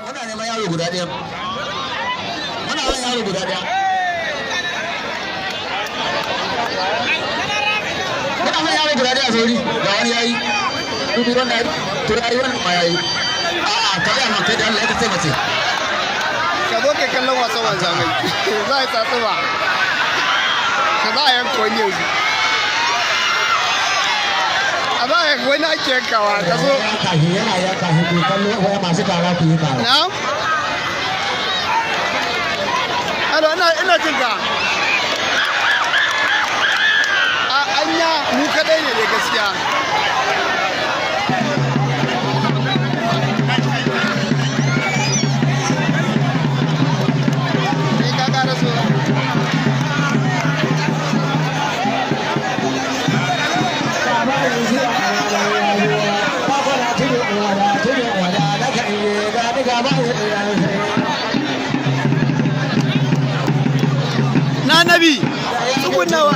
Muna neman yaro guda ɗaya. Muna wani yaro guda ɗaya. Muna wani yaro guda ɗaya, sauri. Ga wani yayi. Dubi wanda ya to yayi, wannan ma yayi. A'a, ka ga man kai da Allah ya kace mace. Ka zo kai kallon wasan wanzamai, za a yi tsatsuba, ka za a yanka wani yanzu, a za a yanka wani, ake yankawa, ka zo. Kashi yana yanka shi, ku kallo waya masu kara, ku yi kara. Na Alo, ina jin ka. A anya mu kadai ne dai gaskiya. Kai ka ƙara so. Na nabi tsugunawa.